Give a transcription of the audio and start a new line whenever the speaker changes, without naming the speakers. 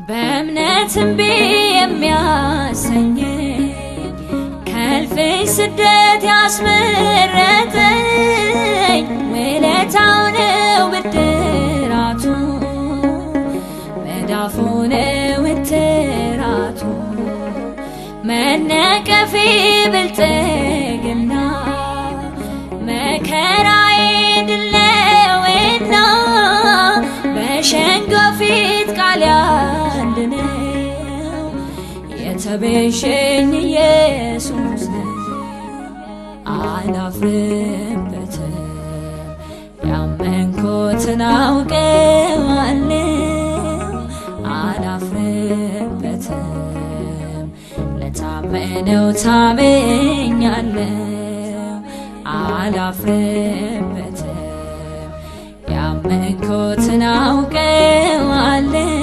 በእምነት እምቢ የሚያሰኝ ከእልፍኝ ስደት ያስመረጠኝ ውለታው ነው ብድራቱ፣ መዳፉ ነው እትራቱ። መነቀፌ ብልጽግና፣ መከራዬ ድል ነውና፣ በሸንጎ ፊት ቃል አንድ ነው፣ የተቤዠኝ ኢየሱስ ነው። አላፍርበትም፣ ያመንኩትን አውቀዋለሁ። አላፍርበትም፣ ለታመነው ታምኛለሁ። አላፍርበትም፣ ያመንኩትን አውቀዋለሁ።